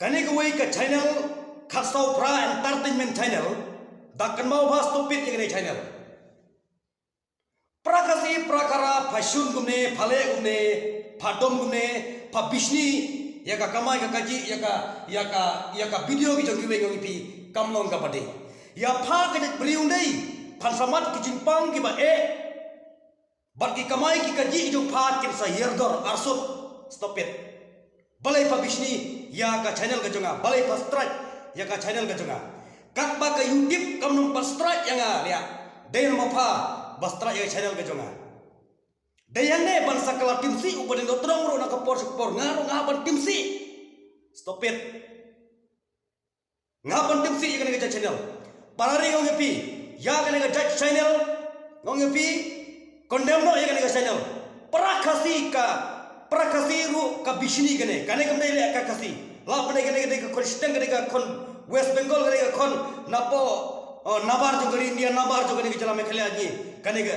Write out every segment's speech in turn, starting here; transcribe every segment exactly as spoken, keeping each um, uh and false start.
Kane kawei ka channel, Khatsaw Phra Entertainment Channel, da kynmaw bha stupid ïa kane channel. Phra Khasi, phra Khara, pha shun kumne, pha leh kumne, pha don kumne, pha bishni ïa ka kamai ka kajih, ïa ka, ïa ka, ïa ka video ki jong kiwei, nga ong ïa phi, kam long kaba dei. Ïa pha ka jaitbynriew dei, phan sa mad ki jingpang kiba eh. Bad ki kamai ki kajih jong pha kin sa hiar dor arsut. Stop it. Balei pha bishni ïa ka channel ka jong nga? Balei pha strike ïa ka channel ka jong nga? Katba ka YouTube kam nang pat strike ïa nga, ïa. Dei namar pha ba strike ïa ka channel ka jong nga. Dei hangne ban sa kylla tim sih, u ba dang dohtrong ruh na ka por sha ka por, nga ruh nga hap ban tim sih. Stop it. Nga hap ban tim sih ïa kane ka jait channel. Para ri, nga ong ïa phi, ïa kane ka jait channel, nga ong ïa phi, condemn noh ïa kane ka channel. Phra Khasi ka, phra Khasi ruh ka bishni kane, kane kam dei leh ka Khasi. Lah ba dei kane ka dei ka khun shiteng, ka dei ka khun West Bengal, ka dei ka khun napoh, oh, nabar jong ka ri India, nabar jong kane ka jylla Meghalaya ngi. Kane ka,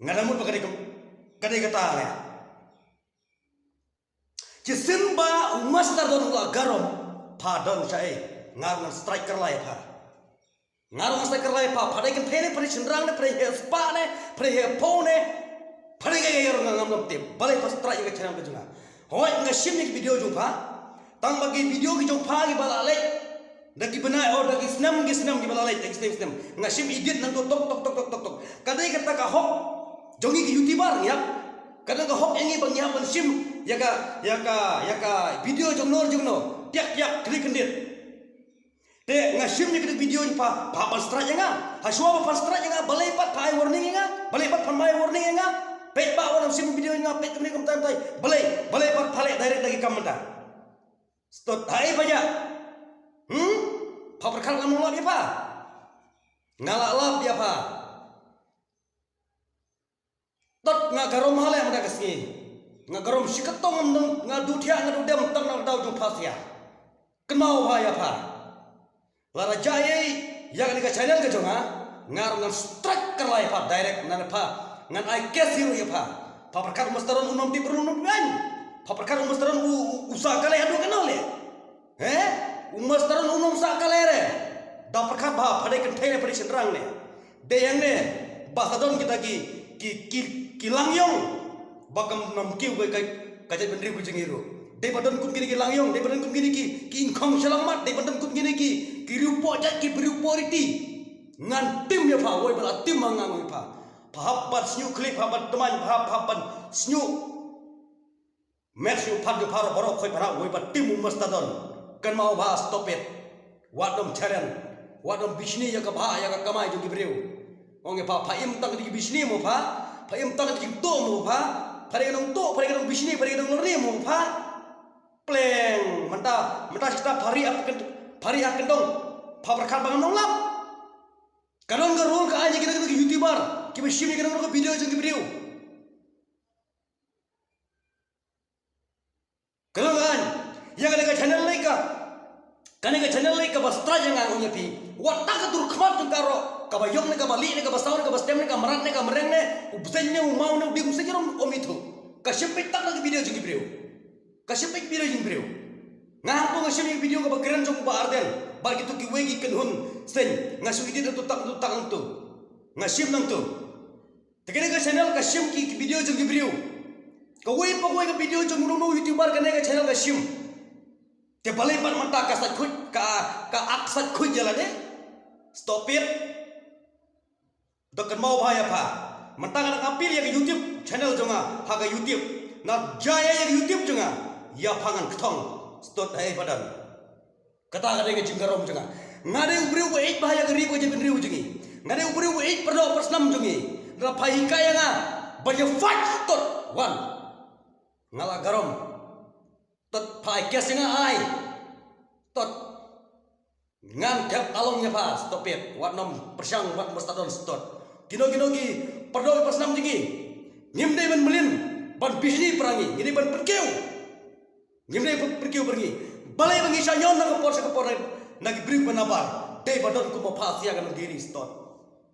nga da mut ba ka dei ka, ka dei kata leh. Shisien ba u Master Don u la garom, pha don shaei, nga ruh ngan strike kylla ïa pha. Nga ruh ngan strike kylla ïa pha, pha dei kynthei ne, pha dei shynrang ne, pha dei heh spah ne, pha dei heh phew ne, pha dei kaei kaei ruh nga ngam ngam tip, balei pha strike ïa ka channel ka jong nga. Hooid nga shim ïa ki video jong pha, tang ba ki video ki jong pha kiba la leit. Da ki bnai, oh, da ki snem, ki snem, kiba la leit, da ki snem, snem. Nga shim edit nangto tok, tok, tok, tok, tok, tok. Ka dei kata ka hok jong ngi ki YouTuber, ngi hap. Ka dei ka hok ïa ngi ba ngi hap ban shim ïa ka, ïa ka, ïa ka video jong no, jong no. Tiak, tiak, khyndiat, khyndiat. Te nga shim ïa ka video jong pha, pha hap ban strike ïa nga. Hashwa ba phan strike ïa nga, balei pat pha ai warning ïa nga? Balei pat phan ai warning ïa nga? Peit ba wat nym shim video ïa nga, peit kumne kumtai kumtai. Balei, balei pat pha leh direct da ki kam mynta? Stud, haei pha ïa. Hmm? Pha pyrkhat ngam lap ïa pha. Nga la lap ïa pha. Stud, nga garom ha leh mynta ka sngi. Nga garom shi katto, ngam dang, nga duh thiah, nga duh dem tang na ka daw jong pha sia. Kynmaw bha ïa pha. Lada jia ei ïa kane ka channel ka jong nga, nga ruh ngan strike kylla ïa pha direct, ngan pha, ngan ai case hi ruh ïa pha. Pha pyrkhat u Master Don u nym tip ruh u nym tip. Pha pyrkhat u Master Don u, u, u sah kali haduh katno leh. He? U Master Don u nym sah kali re. Da pyrkhat bha, pha dei kynthei ne, pha dei shynrang ne. Dei hangne ba sa don kita ki, ki, ki, ki langïong ba kam nym kiew ka, ka, ka jaitbynriew ka jong ngi ruh. Dei ba don kum kine ki langïong, dei ba don kum kine ki, ki ingkhong shyllangmat, dei ba don kum kine ki, ki riewpoh jait, ki riewpoh riti. Ngan tim ïa pha, wei ba la tim ma nga, nga ong ïa pha. Pha hap ban shñiuh khlieh, pha hap ban tymmen, pha hap, pha hap ban shñiuh met shñiuh phan jong pha ruh baroh khoit pha hap, wei ba tim u Master Don. Kynmaw bha, stop it. Wat nym challenge, wat nym bishni ïa ka bhah, ïa ka kamai jong ki briew. Ong ïa pha, pha im tang ki bishni mo pha, pha im tang ki jingtuh mo pha, pha dei ka nongtuh, pha dei ka nongbishni, pha dei ka nonglynti mo pha. Pleng, mynta, mynta shata pha ri ha kyndong, pha ri ha kyndong, pha pyrkhat ba ngam nang lap. Ka don ka rule ka aiñ ïa kino kino ki YouTuber kiba shim ïa kano kano ka video jong ki briew. Ka don ka aiñ. Ïa kane ka channel lei ka, kane ka channel lei kaba strike ïa nga, nga ong ïa phi. Wat ta ka dur khmat jong ka ruh, kaba ïong ne, kaba lieh ne, kaba saw ne, kaba stem ne, ka mrad ne, ka mreng ne, u bseiñ ne, u maw ne, u dih, u bseiñ ruh ym ithuh. Ka shim peit tak na ki video jong ki briew. Ka shim peit video jong ki briew. Nga hangto nga shim ïa ki video kaba kren jong u Bah Ardent bad kito kiwei ki kynhun seiñ. Nga shu edit nangto tak, nangto tak, nangto. Nga shim nangto. Te kane ka channel ka shim ki, ki video jong ki briew. Kawei pa kawei ka video jong uno uno YouTuber kane ka channel ka shim. Te balei pat mynta ka sait khuid, ka, ka ak sait khuid ïa lade? Stop it. Da kynmaw bha ïa pha. Mynta nga dang appeal ïa ka YouTube channel jong nga ha ka YouTube. Na jia ïa ka YouTube jong nga, ïa pha ngan kthong. Stud haei pha don. Kata ka dei ka jingkarom jong nga. Nga dei u briew ba ïeit bha ïa ka ri bad ka jaitbynriew jong ngi. Nga dei u briew ba ïeit pyrdoh pyrsnam jong ngi. Lada pha hikai ïa nga ban ïa fight, stud, wan. Nga la karom. Stud, pha ai case ïa nga, ai. Stud. Ngan thep along ïa pha, stop it. Wat nym pyrshang bad u Master Don, stud. Kino kino ki pyrdoh pyrsnam jong ngi, ngim dei ban mlien ban bishni para ngi, ngi dei ban pynkiew. Ngim dei ban pynkiew para ngi. Balei ba ngi shah ñion na ka por sha ka por na ki briew ba nabar? Dei ba don kum ma pha sia ka nongdie ri, stud.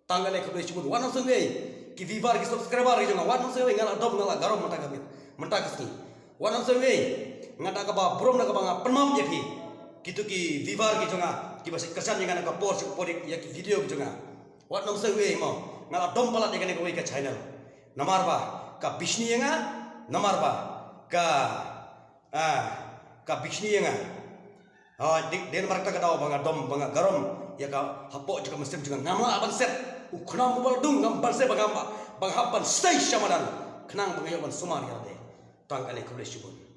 Tang ka lei khublei shibun. Wat nym sngewsih ei ki viewer, ki subscriber ki jong nga, wat nym sngewsih ei, nga la dom, nga la karom mynta ka miet, mynta ka sngi. Wat nym sngewsih ei. Nga da kaba burom da kaba nga pynmap ïa phi. Kito ki viewer ki jong nga, kiba shu kyrshan ïa nga na ka por sha ka por ïa ki video ki jong nga. Wat nang shu ïa mo, nga la dom palat ïa kane kawei ka channel. Namar ba ka bishni ïa nga, namar ba ka, ah, ka bishni ïa nga. Ah, dei, dei namar kata ka daw ba nga dom, ba nga garom ïa ka hapoh jong ka mynsiem jong nga. Ngam lah ban set, u khnam uba la dung ngam ban set ba ngam ba, ba nga hap ban sei sha madan. Khnang ba nga ïoh ban sumar ïa lade. Tang kane, khublei shibun.